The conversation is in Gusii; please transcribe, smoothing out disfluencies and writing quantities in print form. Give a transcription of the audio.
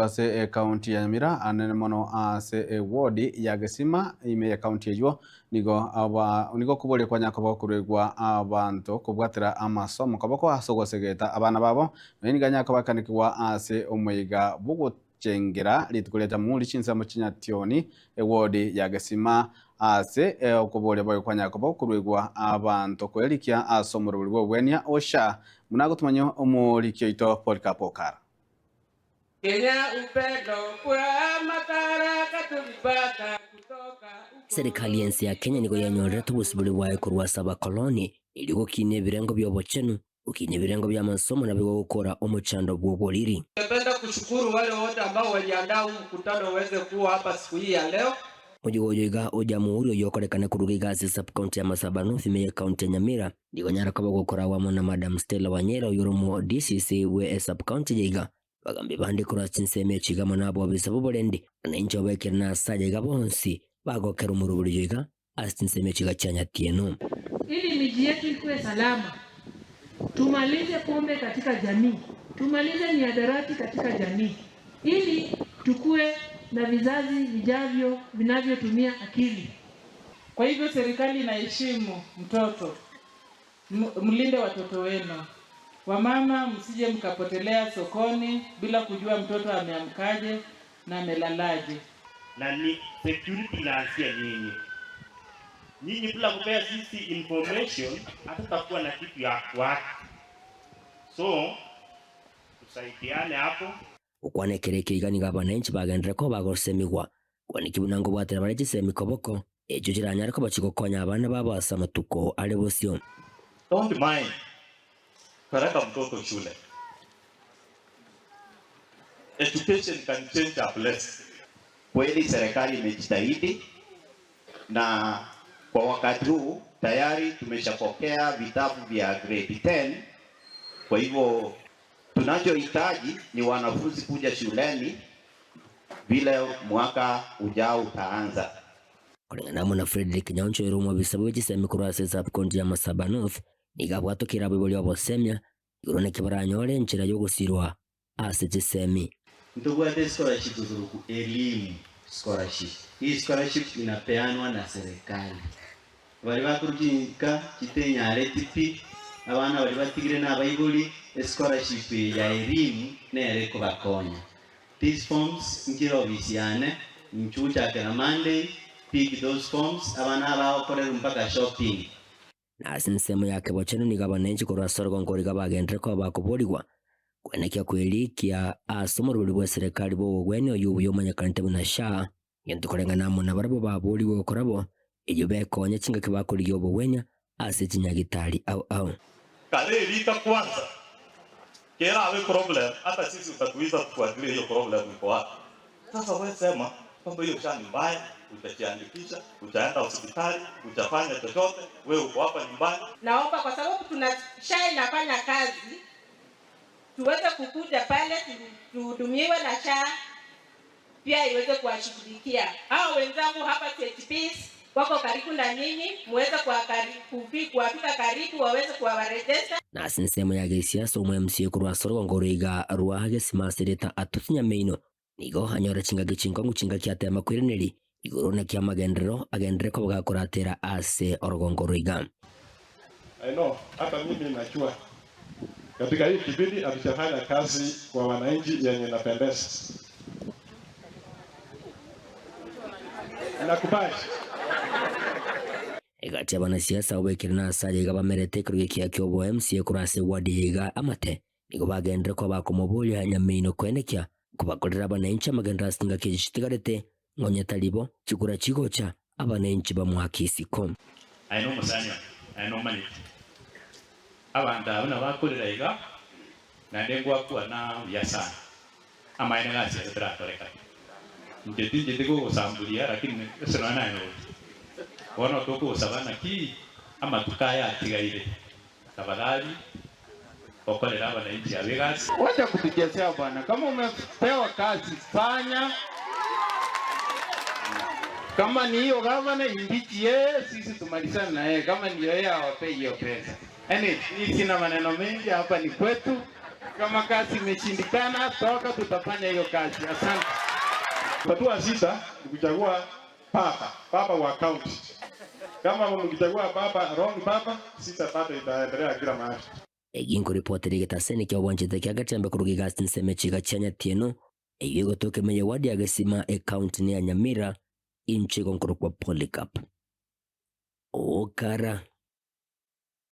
Ase ekaunti ya Nyamira, anene mono ase ewodi ya Gesima ime y'ekaunti eyio, nigo aba nigo okoboria kwanya koba okoruegwa abanto kobwatera amasomo koboko ase ogosegeta abana babo, nonya nigo anyare kobakanekigwa ase omoiga bw'ogochengera rituko ria Jamhuri chinsemo chinyationi ewodi ya Gesima ase okoboria boigo kwanyare koba okoruegwa abanto koerikia ase omorobori bw'obogwenia o SHA buna agotomanyia omoriki oito Polycarp Okara. Kenya upendo kwa mabaraka tulipata kutoka uko. Serikali y'ense ya Kenya nigo yanyorerete obosibore bwaye korwa ase abakoloni erio gokinia ebirengo bi'obochenu, gokinia ebirengo bi'amasomo naboigo gokora omochando bw'oboriri. Ningependa kushukuru wale wote ambao waliandaa huu mkutano uweze kuwa hapa siku hii ya leo. Omoyega oyo iga o Jamhuri oyio okorekana koruga iga ase sub-county ya Masaba North ime y'ecounty ya Nyamira, nigo onyare koba ogokoragwa amo na Madam Stella Wanyera oyio ore omo DCC bwe esub-county eye iga. Abagambi bande korwa ase chinsemo echi iga amo nabobisa b'oborendi, na inche obekire na ase aya iga bonsi bagokera omorobori oyo iga ase chinsemo echi iga chia Nyatieno. Ili miji yetu ikuwe salama, tumalize pombe katika jamii, tumalize mihadarati katika jamii, ili tukue na vizazi vijavyo vinavyotumia akili. Kwa hivyo serikali inaheshimu mtoto, mlinde watoto wenu. Wamama, msije mkapotelea sokoni bila kujua mtoto ameamkaje na amelalaje. Na ni security inaanzia nyinyi. Nyinyi bila kupea sisi information hatutakuwa na kitu ya kuact. So tusaidiane hapo. Gokwana ekero ekio iga nigo abananchi bagenderere koba bagosemigwa, kwaniki buna nkobwatera bare chisemi koboko, echio chiranyare koba chigokonya abana babo ase amatuko are bosio. Don't mind peleka mtoto shule. Education can change a place. Kweli serikali imejitahidi na kwa wakati huu tayari tumeshapokea vitabu vya grade 10. Kwa hivyo tunachohitaji ni wanafunzi kuja shuleni vile mwaka ujao utaanza. Koreng'ana amo na Fredrick Nyaoncho ere omobisa bwe chisemi korwa ase sub-county ya Masaba North, nigo abwatokire abaibori obosemia igoro naki baranyore enchera y'ogosirwa ase chisemi. Ntobwate scholarship ekorokwa Elimu Scholarship. Hii scholarship inapeanwa na serikali. Baria bakorwa chinka chitenyareti pi, abana baria batigire na abaibori, escholarship eye ya Elimu nere ekobakonya. These forms nchire ofisi yane, inchuo gochakera Monday, pick those forms, abana aba bagokorerwa mpaka shopping. Na ase ensemo ya kebochenu nigo abanenchi korwa ase orogongo roria bagenderere koba bakoborigwa, kwenekia kwerikia ase omorweri bw'eserekari bw'obogwenia oyio obuya omanyekanete buna SHA, gento koreng'ana amo nabarabwo baborigwe gokora bo, erio bekonye chingaki bakorigia obogwenia ase chinyagitari ao ao. Kare erika kwanza kerabe problem hata sisi utatuiza tufuatilie hiyo problem iko wapi. Sasa we sema kwamba hiyo SHA ni mbaya, utajiandikisha, utaenda hospitali, utafanya chochote, we uko hapa nyumbani. Naomba kwa sababu tuna SHA inafanya kazi, tuweze kukuja pale tuhudumiwe na SHA pia iweze kuwashughulikia hao wenzangu hapa CHPs wako karibu na nyinyi, muweze kuwafika karibu waweze kuwarejesha. Na ase ensemo ya gesiasa omo MCA korwa ase orogongo roiga rwa Gesima ase erieta Atuti Nyameinwe nigo anyore chingaki chinkong'u chingaki atema koiraneria igoro naki amagenderero agenderere koba gakoratera ase orogongo roiga. I know, hata mimi najua katika hii kipindi hatujafanya kazi kwa wananchi yenye inapendeza. Nakubali. Egati y'abanasiasa abwo baikire nase aya iga bamerete ekerogo ekiya ki'obo MCA korwa ase eward eye iga amate nigo bagenderere koba bakomoboria Nyameinwe koenekia kobakorera abananchi amagenderero ase chingaki echi chitigarete Nonya tari bo, chikura chigocha, abanenchi bamoake isiko. Aye nomosani one, naende nomanyete abanto aba nabakorera iga, naende ngwakwana buya sana. Amaene gasi ere terakorekane. Inche tincheti gogosamburia lakini ase nonya naye noria. Bono tokogosaba naki amatuko aya atigaire, tafadhali okorere abananchi aba egasi. Wacha kutuchezea bwana, kama umepewa kazi fanya, kama ni hiyo gavana imbichi yeye, sisi tumalizane na yeye, kama ndio yeye awape hiyo pesa. Anyway, mimi sina maneno mengi hapa, ni kwetu. Kama kazi imeshindikana, toka, tutafanya hiyo kazi. Asante. Hatua sita ni kuchagua baba, baba wa county. Kama mkichagua baba wrong baba, sita bado itaendelea kila mahali. Eginkoripotera egetaseni kia obwanchete kia Gatembe koruga egasi nseme chiga chia Nyatieno, eyio egotoka ime ya ward ya Gesima ecounty ya Nyamira inche igonkorokwa Polycarp. Okara.